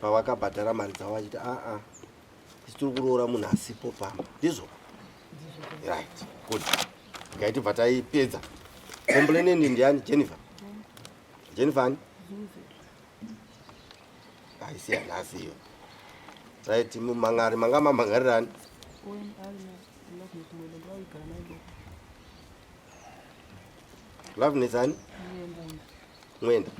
Pavakabhadhara mari dzavo vachiti aa isu tiri kuroora munhu asipo pamba. Ndizvo? Right. Good. Ngaitibva taipedza. Complainant ndiani? Jennifer. Jennifer ani? Haisi yanhasi iyo. Right, mumangari manga mamhangarirani? Loveness ani? Mwenda.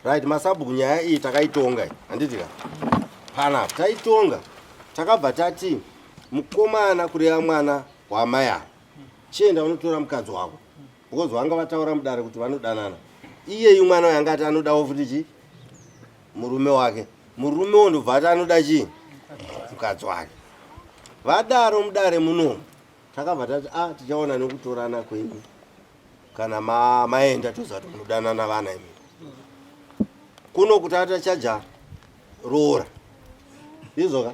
Right, masabhuku nyaya iyi takaitonga iyi. Handiti ka? Panapa taitonga. Takabva tati mukomana kureva mwana waamai ava. Chienda unotora mukadzi wako. Because vanga vataura mudare kuti vanodanana. Iyeyu mwana uyu anga ati anodawo futi chi murume wake. Murume uyu ndobva ati anoda chii? Mukadzi wake. Vadaro mudare munomu. Takabva tati ah tichaona nekutorana kwenyu. Kana ma, maenda toziva kuti munodanana vana imi. Kuno kuti atachaja roora. Ndizvo ka?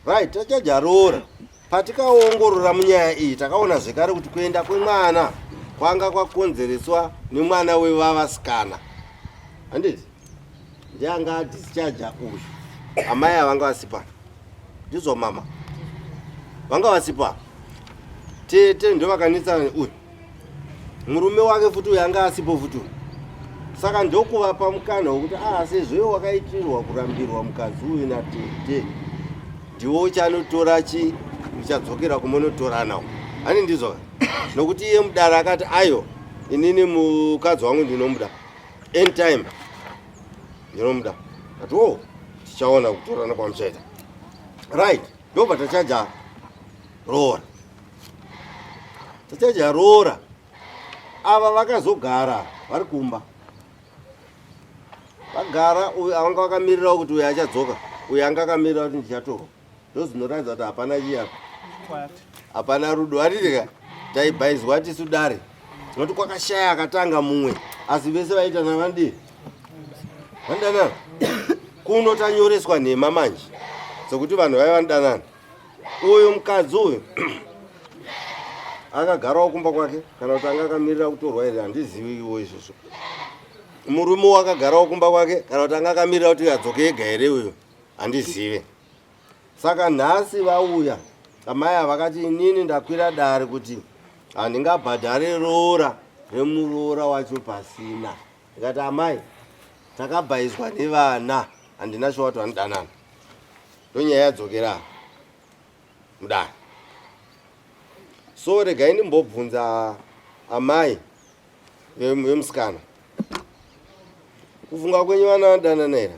Right, tachaja roora. Patikaongorora munyaya iyi takaona zvekare kuti kuenda kwemwana kwanga kwakonzereswa nemwana wevavasikana. Handiti? Ndiye anga adischarge uyu. Amai ava vanga vasipa. Ndizvo mama. Vanga vasipa. Tete ndo vakanetsana uyu. Murume wake futi uyu anga asipo futi uyu. Saka ndokuvapa mukana wekuti ah sezvo iwe wakaitirwa kurambirwa mukadzi uyu natete. Ndiwo uchanotora chi muchadzokera kumunotorana uko. Hani ndizvo? Nokuti iye mudara akati ayo inini mukadzi wangu ndinomuda. Anytime ndinomuda. Ati oh tichaona kutorana kwamuchaita. Right, ndobva tachaja roora. Tachaja roora. Ava vakazogara vari kumba. Vagara uyu anga vakamirirawo kuti uyu achadzoka. Uyu anga akamirira kuti ndichatorwa. Ndozvinoratidza kuti hapana chii apa. Hapana rudo handiti ka? Taibhaizwa tisu dare. Tinoti kwakashaya akatanga mumwe asi vese vaitana vandii? Vanodanana. Kuno tanyoreswa nhema manje dzekuti vanhu vaiva vanodanana. Uyu mukadzi uyu akagarawo kumba kwake kana kuti anga akamirira kutorwa here handiziviwo izvozvo. Murume wakagarawo kumba kwake kana kuti anga akamirira kuti adzoke ega here uyu handizive. Saka nhasi vauya amai ava vakati inini ndakwira dare kuti handingabhadhare roora remuroora wacho pasina. Ndikati amai takabhaizwa nevana handina shuwa kuti vanodanana. Ndonyaya yadzokera mudare. So regai ndimbobvunza amai vemusikana. Kufunga kwenyu vana vanodanana here?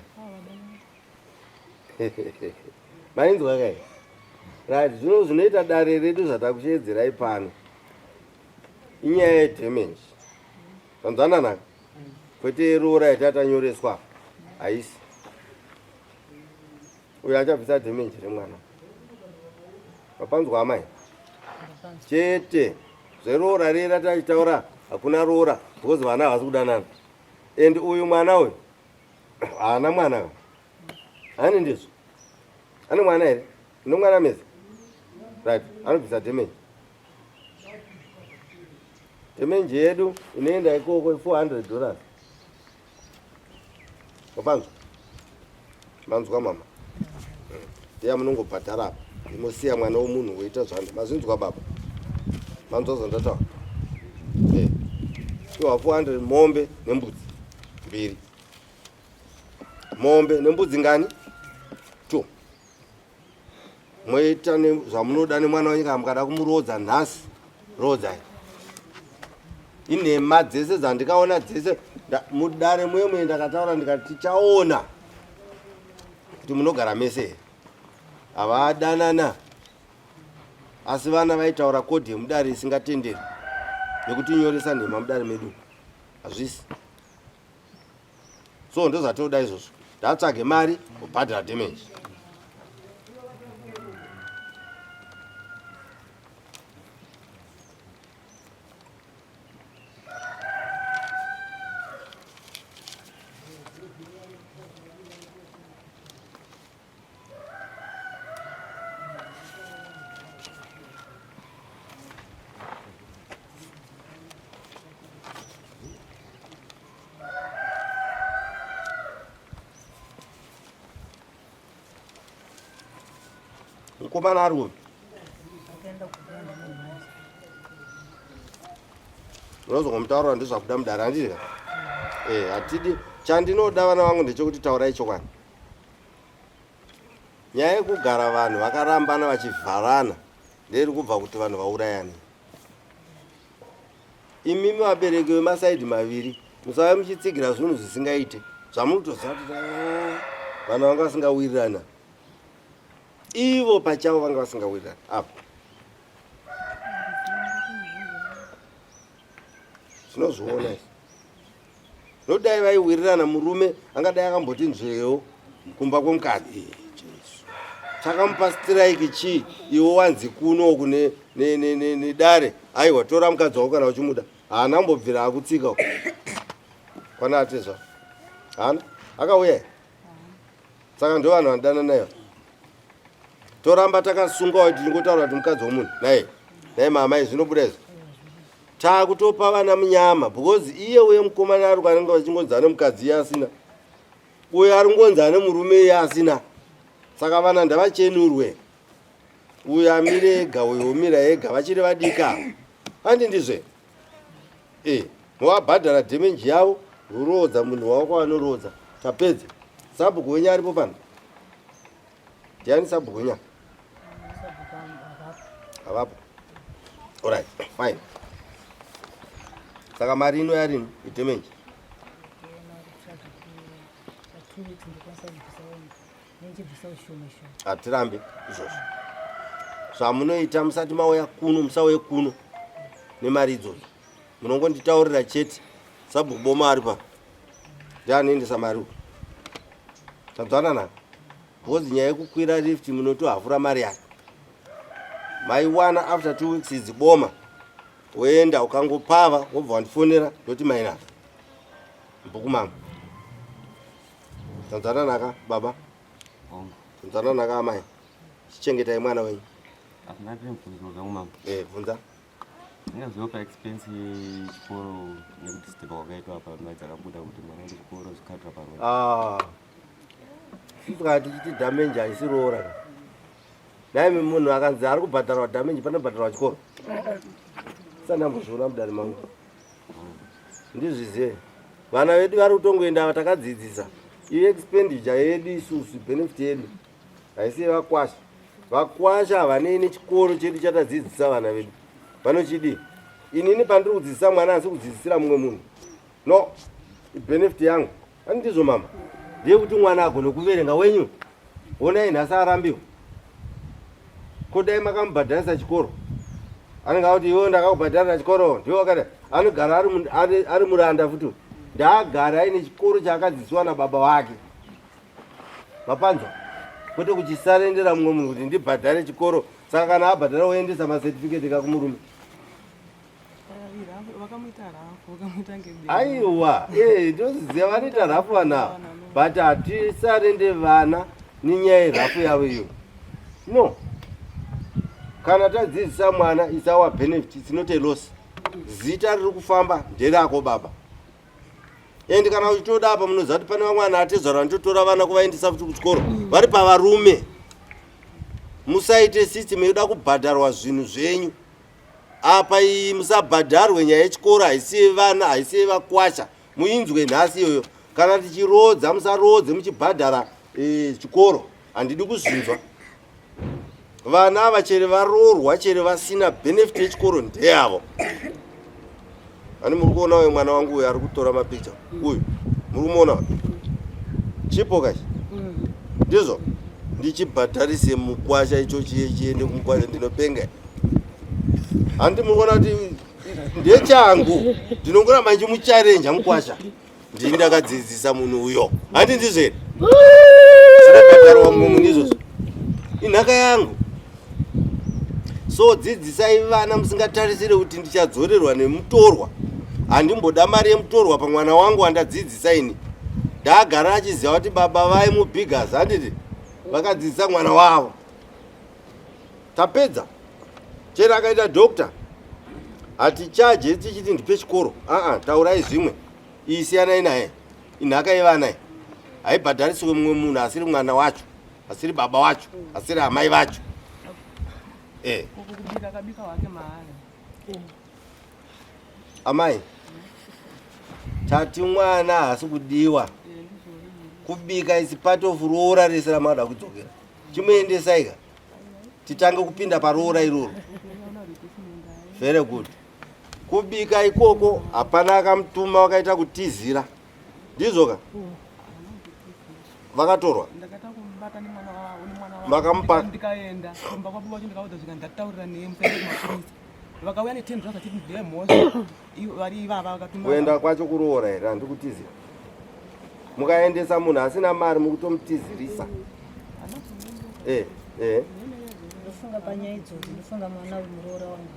Mainzwa kai? Right, zvino zvinoita dare redu zvatakusheedzerai pano. Inyaya yedamage. Tanzwanana? Kwete roora yatatanyoreswa. Haisi. Uyo achabvisa damage remwana. Mapanzwa amai? Chete. Zveroora riye ratachitaura hakuna roora because vana havasi kudanana. And uyu mwana uyu haana mwana. Hani ndizvo? Ane mwana here? Une mwana mese? Right, anobvisa damage. Damage yedu inoenda ikoko 400 dollars. Wapanzwa? Manzwa mama? Ndiya munongobhadhara apa. Imosiya mwana womunhu woita zvando. Mazvinzwa baba? Manzwa zvandataura? Eh. Iwa 400 mombe nembudzi mbiri. Mombe nembudzi ngani? 2. Moita zvamunoda nemwana wenyu kana mukada kumuroodza nhasi roodzai. Inhema dzese dzandikaona dzese mudare muye muye ndakataura ndikati tichaona kuti munogara mese here. Havadanana asi vana vaitaura kodhi yemudare isingatenderi nekuti inyoresa nhema mudare medu hazvisi. So ndozvatoda izvozvo ndatsvage mari kubhadhara damage. Mukomana ari kupi? Unozongomutaurira ndizvakuda mudare handiti ka? Eh, hatidi chandinoda vana vangu ndechekuti taurai chokwadi. Nyaya yekugara vanhu vakarambana vachivharana ndeiri kubva kuti vanhu vaurayane. Imimi vabereki vemasaidhi maviri musave muchitsigira zvinhu zvisingaite zvamunotoziva kuti ah, vanhu vanga vasingawirirana ivo pachavo vanga vasingawirirana apo tinozviona izvi nodai vaiwirirana murume angadai akamboti nzvewo kumba kwemukadzi takamupa strike chii iwe wanzi kuno uku nedare aiwa tora mukadzi wako kana uchimuda haana kumbobvira akutsika uku kwana atezva haana akauya here saka ndo vanhu vanodana nayo toramba takasungawo tichingotaura kuti mukadzi womunhu naye naye mamai zvinobuda izvi takutopa vana munyama because iye uye mukomana ari kwanenge vachingonzi ane mukadzi iye asina uyo ari ngonzi ane murume iye asina saka vana ndavachenurwe uyo amire ega uyo omira ega vachiri vadika handi ndizve e movabhadhara dhemenji yavo voroodza munhu wavo kwavanoroodza tapedza sabhuku wenyu aripo pano ndiani sabhuku wenyu havapo orit fine saka mari ino yarini idhemenji Hatirambi izvozvo zvamunoita musati mauya kuno, musauye kuno nemari idzodzo, munongonditaurira chete. Sabhuku boma ari pa ndianoendesa mari uku, tanzwanana because nyaya yekukwira lift munotohafura mari yake maiwana after 2 weeks idzi boma woenda ukangopava wobva wandifonera ndoti mainaka mubhuku mangu Tanzananaka baba. Tanzananaka amai. Chichengetai mwana wenyu. Hakuna mubvunzo zvangu mama. Eh, bvunza. Ndingazopa expense yechikoro nekuti step kwakaitwa apa mari dzakabuda kuti mwana aende kuchikoro zvikadra paroad. Ah. Sisi tichiti damage haisi roora. Dai munhu akanzi ari kubhadharwa damage panobhadharwa chikoro. Sandambozviona mudare mangu. Ndizvizive. Vana vedu vari kutongoenda ava takadzidzisa. Iyo expenditure yedu isusu benefit yedu haisi yevakwasha. Vakwasha havanei nechikoro chedu chatadzidzisa vana vedu. Vanochidii? Inini pandiri kudzidzisa mwana asi kudzidzisira mumwe munhu. No, ibenefit yangu. Ani ndizvo mama. Ndiye kuti mwana agone kuverenga wenyu. Honai nhasi arambiwa. Ko dai makamubhadharisa chikoro. Anenge akuti iwe ndakakubhadharira chikoro ndiwe wakada. Anogara ari, ari muranda futi. Ndaagara aine chikoro chaakadzidziswa nababa wake. Mapanzwa? Kwete kuchisarendera mumwe munhu kuti ndibhadhare chikoro. Saka kana abhadhara woendesa macertificate kakumurume. Aiwa, eh, ndozviziva vanoita rafu vana ava but hatisarende vana nenyaya yerafu yavo iyo. No, kana tadzidzisa mwana it's our benefit, it's not a loss. Zita riri kufamba nderako baba. And kana uchitoda apa munoziva kuti pane vamwe vana atezvara vanototora vana kuvaendesa futi kuchikoro vari pavarume. Musaite system yoda kubhadharwa zvinhu zvenyu. Apa iyi musabhadharwe nyaya yechikoro haisi yevana haisi yevakwasha muinzwe nhasi iyoyo kana tichiroodza musaroodze muchibhadhara e, chikoro handidi kuzvinzwa vana ava chere varoorwa chere vasina benefit yechikoro ndeyavo ani muri kuona uyo mwana wangu uyo ari kutora mapicha uyu muri kumuona chipo kachi ndizvo ndichibhadharise mukwasha icho chiye chiende kumukwasha ndinopenga handi muri kuona kuti ndechangu ndinongoramba ndichimucharenja mukwasha ndini ndakadzidzisa munhu uyo handi ndizvo here zvinobhadharwa mumwe munhu izvozvo inhaka yangu so dzidzisai vana musingatarisire kuti ndichadzorerwa nemutorwa handimboda mari yemutorwa pamwana wangu wandadzidzisa ini ndagara achiziva kuti baba vai mubigas handiti vakadzidzisa mwana wavo tapedza chero akaita doctor hatichaje tichiti ndipe chikoro aa taurai zvimwe iyi siyanai naye inhaka yevana iyi haibhadhariswe mumwe munhu asiri mwana wacho asiri baba wacho asiri amai vacho. Eh. Kubika akabika wake mahara. Amai, tati mwana haasi kudiwa. Kubika is part of roora rese ramada kudzokera. Chimuendesai ka, titange kupinda paroora iroro. Very good. Kubika ikoko hapana akamutuma, wakaita kutizira, ndizvo ka? Vakatorwa. Ndakaita kumubata nemwana wavo, nemwana wavo. Makamupa- Ndikaenda kumba kwabo wacho, ndikaudza zvika ndataurira neye, musaende kumapurisa. Vakauya netendu zvachiti ndeye mhosva. Vari ivava vakatuma. Kuenda kwacho kuroora here? Handi kutizira. Mukaendesa munhu asina mari, mukutomutizirisa. Eh, eh. Ndofunga panyaya idzodzo, ndofunga mwana wemuroora wangu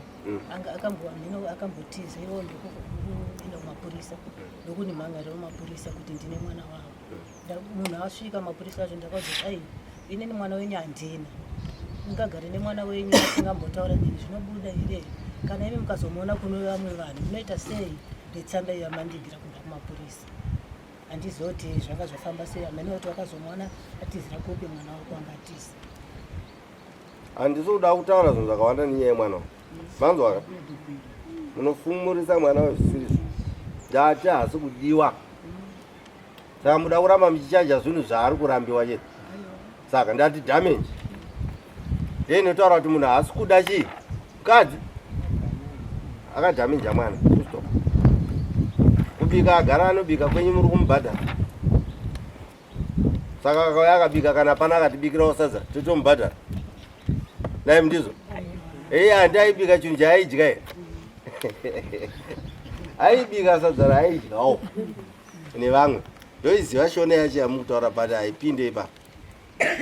anga akamboamhino akambotiza iwo, ndokuenda kumapurisa, ndokunimhangarira kumapurisa kuti ndine mwana wavo. Munhu asvika mapurisa acho, ndakaudza kuti ai, inini mwana wenyu handina, ungagare nemwana wenyu asingambotaura neni, zvinobuda here? Kana imi mukazomuona kuno vamwe vanhu, munoita sei netsamba iyo yamandigira kubva kumapurisa? Handizivi kuti zvanga zvafamba sei. Hamene kuti vakazomuona atizira kupi mwana wako anga atiza. Handisi kuda kutaura zvinhu zvakawanda nenyaya yemwana uyu. Manzwaka, munofumurisa mwana wezvisirizvo. Ndati haasi kudiwa, saka muda kuramba muchichaja zvinhu zvaari kurambiwa chete. Saka ndati damage ndeinotaura kuti munhu haasi kuda chii, mukadzi akadhamenja mwana. Full stop. Kubika, agara anobika kwenyu, muri kumubhadhara. Saka akauya akabika, kana pana akatibikirawo sadza, totomubhadhara nai, ndizvo? Ei, handi aibika chinhu chaaidya here? Aibika sadza raaidyawo nevamwe. Ndoiziva shona yacho yamukutaura, but haipinde ipapo.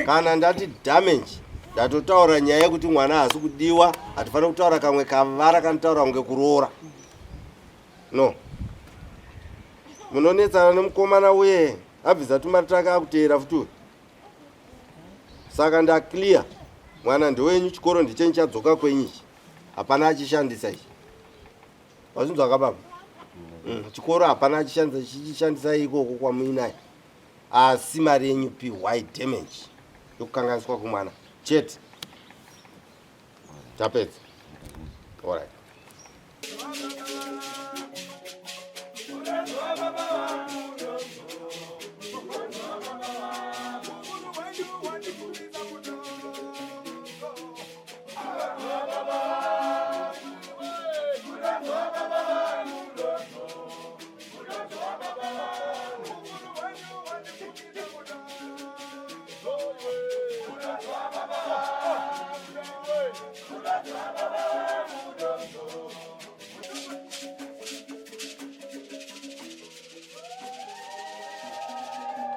Kana ndati damage, ndatotaura nyaya yekuti mwana haasi kudiwa. Hatifaniri kutaura kamwe kavara kanotaura kunge kuroora. No, munonetsana nemukomana uye abvisa tumari take, akuteera futi uyu. Saka ndaclear, mwana ndewenyu, chikoro ndichenyu, chadzoka kwenyu ichi, hapana achishandisa ichi. Wazvinzwa kababa? Chikoro hapana achishandisa, chichishandisai ikoko kwamuinayo, asi mari yenyu pihwai damage yokukanganiswa kumwana chete. Tapedza. Alright. Why do you want to